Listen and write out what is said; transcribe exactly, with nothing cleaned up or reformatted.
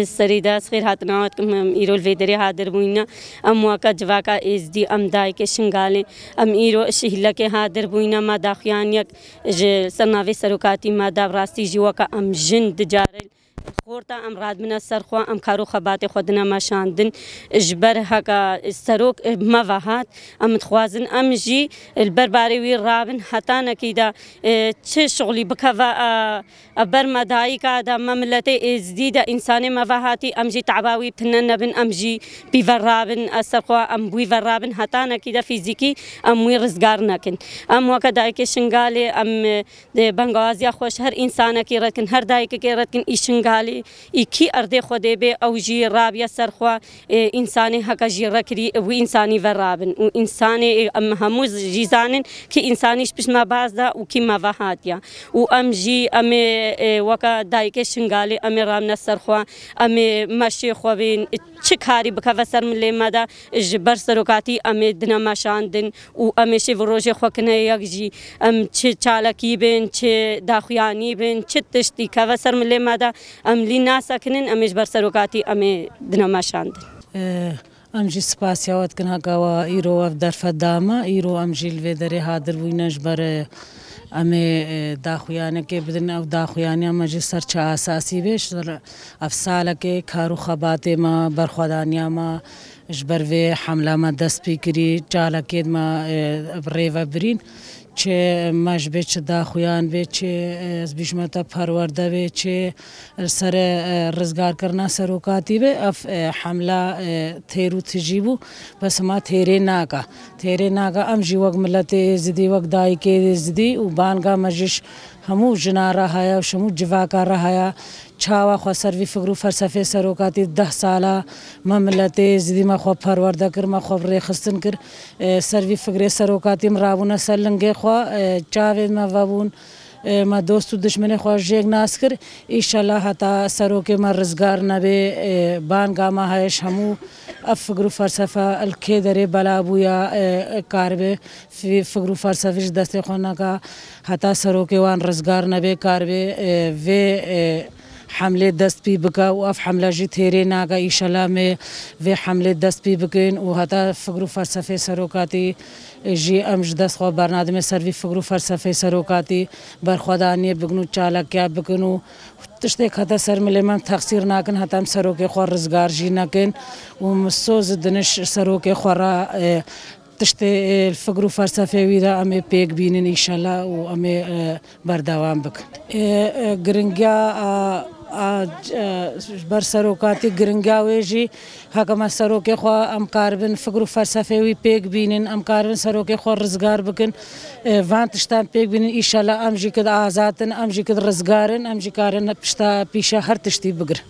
Serî de ez xêr hatina we dikim, em îro li vê derê hadir bûyne. Em weke civaka êzdî, em dayikê Şingalê, em îro ji hîlekê hadir bûyne, me daxuyaniyek ji ser navê serokatî me da, bi rastî jî weke em jin dicarê xorta em radibine ser xwe, em kar û xebatê xwe dine meşandin. Ji ber heke serok me ve hat, em dixwazin em jî li ber barê wî rabin hetanekî de, e, çi şixulî bikeve, e, e, ber me dayika de, me miletê êzdî de, însanê me ve hatî, em jî teba wî tune nebin, em jî pî ve rabin, e, ser xwe em bi wî ve rabin hetanekî de fîzîkî em wî rizgar nekin. Em weke dayikê Şingalê, em, e, Dê bengawaziya xwe ji her însanekî re dikin, her dayikekê re dikin, î Şingalî, î kî erdê Xwedê bê, ew jî rabiye ser xwe, ê, însanê heke jî re kirî, wî însanî ve rabin. Û însanê, ê, em hemû jî zanin kî însanî ji pişt me baz da û kî me ve hatiye. Û em jî, em ê, ê, weke dayikê Şingalî, em ê rabine ser xwe, em ê meşê xwe bên, çi karî bikeve ser milê me de, ji ber serokatî em ê dine meşandin û em ê şev û rojê xwe kine yek jî. Em çi çalakî bin, çi daxuyanî bin, çi tiştî keve ser milê me de, em lî nasekinin, em ê ji ber serokatî em ê dine meşandin. Em jî spasiya we dikin heke we îro ev derfet da me. Îro em jî li vê derê hadir bûyne ji ber, e, em ê, e, daxuyanekê bidin. Ev daxuyaniya me jî ser çi esasî bê, ji ser ev salekê kar û xebatê me, berxwedaniya me, ji ber vê hemla me dest pê kirî, çalakê me, e, bi rê ve birîn. Çi mej bê, çi daxuyan bê, çi, e, ez bîjme te perwerde bê, çi li ser, e, rizgarkirina serokatî bê, ev, e, hemla, e, têr û tijî bû. Bes hema têrê nake. Têrê nake, em jî wek miletê êzidî, wek dayikê êzidî û banga me jî ji hemû jinan re heye û ji hemû civaka re heye. Çawa xwe ser vî fikr û felsefê serokatî deh sala me miletê êzidî me xwe perwerde kir, me xwe bi rêxistin kir. E, ser vî fikrê serokatî em rabûne ser lingê xwe, e, çavên me vebûn, e, me dost û dijminê xwe jêk nas kir. Îşellah heta serokê me rizgar nebê, e, banga me heye ji hemû ev fikr û felsefe li kê derê bela bûya, e, karibe fi-, fikr û felsefe ji destê xwe neka. Heta serokê wan rizgar nebê, karibe, e, vê, e, hemlê dest pê bike û ev hemle jî têrê nake. Îşellah em ê vê hemlê dest pê bikin û heta fikr û felsefê serokatî jî em ji dest xwe bernadime. Ser vî fikr û felsefê serokatî berxwedaniyê bikin û çalakiya bikin û tiştê hete ser milê me em texsîr nakin, heta em serokê xwe rizgar jî nekin û min soz diniş serokê xwe re, e, tiştê, e, fikr û felsefê wî de em ê pêk bînin înşellah û em ê, e, berdewam bikin. E, e, giringiya, a, a, e, ji ber serokatî giringiya wê jî heke me serokê xwe em karibin fikr û felsefê wî pêk bînin, em karibin serokê xwe rizgar bikin, e, van tiştan pêk bînin, înşellah em jî kid azad in, em jî kid rizgar in, em jî karin pişta pîşa her tiştî bigirin.